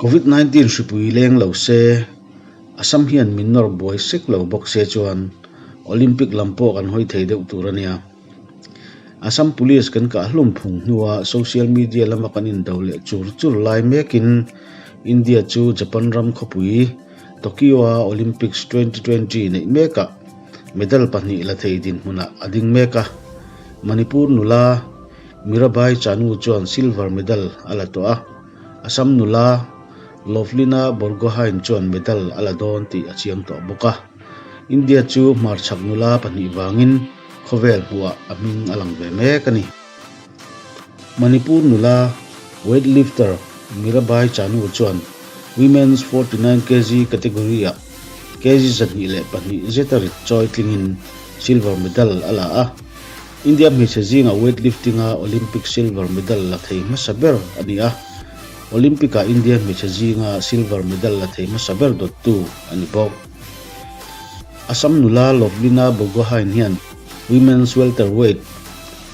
Covid 19 hripui leng lo se, Assam hian min nawr buai sek lo bawk se chuan Olympic lam pawh kan hawi thei deuh tur a nia. Assam Police kan kah hlum phung hnua social media lama kan indo leh chur chur lai mekin India chu Japan ram khawpui Tokyo-a Olympics 2020 neih mekah medal pahnih la thei dinhmunah a ding mek a. Manipur nula Mirabai Chanu chuan silver medal a la tawh a, Assam nula Lovlina Borgohain chuan medal a la dawn tih a chiang tawh bawk a. India chu hmarchhak nula pahnih vangin khawvel hmuhah a hming a lang ve mek a ni. Manipur nula weightlifter Mirabai Chanu chuan Women's 49 kg category-ah kg 102 zeta rit chawi tlingin silver medal a la a. India hmeichhe zinga weightlifting-a Olympic silver medal la thei hmasa ber a ni a. Olympic-ah India hmeichhe zinga silver medal la thei hmasa ber dawttu a ni bawk. Assam nula Lovlina Borgohain hian Women's Welterweight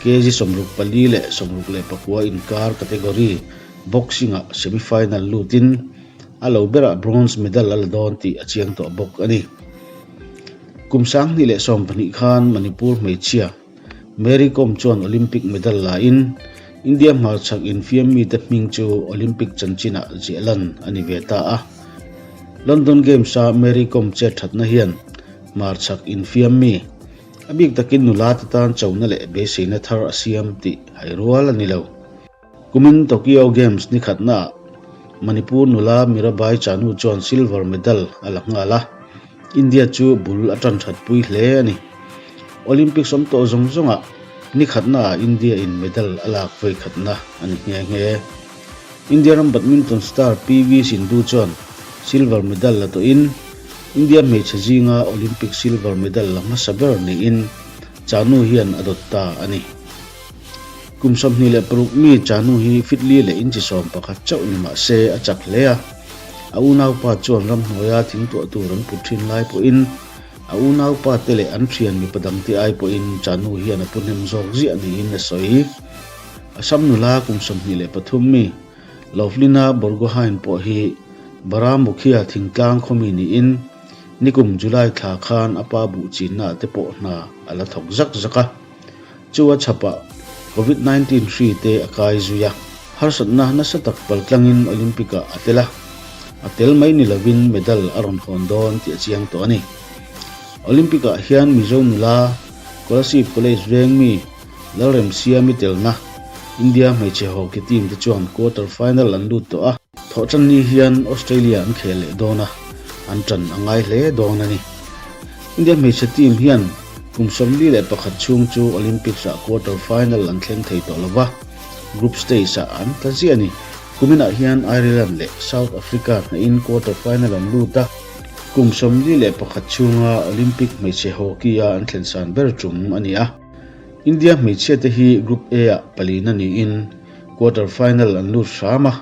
kg 64 leh 64 inkar category boxing-ah semi-final lutin a lo berah bronze medal a la dawn tih a chiang tawh bawk a ni. Kum 2012 khan Manipur hmeichhia Mary Kom chuan Olympic medal la in India hmarchhak infiam mite hming chu Olympic chanchinah ziah lan a ni ve ta a. London Games-a Mary Kom chet thatna hian hmarchhak infiam mi, a bik takin nula te tan chona leh beiseina thar a siam tih hai rual a ni lo. Kumin Tokyo Games ni khatnaah Manipur nula Mirabai Chanu chuan silver medal a la nghal a, India chu bul a tan thatpui hle a ni. Olympics awm tawh zawng zawngah ni khatnaah India in medal a lak vawi khatna a ni nghe nghe. India ram badminton star PV Sindhu chuan silver medal la tawhin India hmeichhe zinga Olympic silver medal la hmasa ber niin Chanu hian a dawt ta a ni. Kum 26 mi Chanu hi fit li leh inchi 11 chauh ni mah se a chak hle a. A unaupa chuan ramhnuaia thing tuah tur an put thin lai pawhin a unaupa te leh an thian mipa dangte ai pawhin Chanu hian a pu hnem zawk ziah niin a sawi. Assam nula kum 23 mi Lovlina Borgohain pawh hi Baramukhia thingtlang khawmi niin nikum July thla khan a pa buh chinna te pawh hna a la thawk zak zak a. Chu a chhapah Covid 19 hri te a kai zui a, harsatna nasa tak paltlangin Olympic-ah a tel a, a tel mai ni lovin medal a rawn hawn dawn tih a chiang tawh a ni. Olympic-ah hian Mizo nula, Kolasib College veng mi Lalremsiami telna India hmeichhe hockey team te chuan quarter final an lut tawh a. Thawhtanni hian Australia an khel leh dawn a, an tan a ngai hle dawn a ni. India hmeichhe team hian kum 41 chhung chu Olympics-ah quarter final an thleng thei tawh lo va, group stage-ah an tla ziah a ni. Kuminah hian Ireland leh South Africa hnahin quarter final an lut a, kum 41 chhunga Olympic hmeichhe hockey-a an thlen san ber tum a ni a. India hmeichhiate hi Group A-ah palina niin quarter final an lut hram a,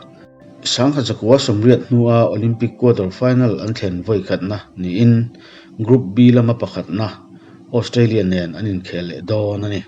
Sangha chakua sawmriat hnua Olympic quarter final an thlen vawi khatna niin Group B lama pakhatna Australia nen an inkhel leh dawn a ni.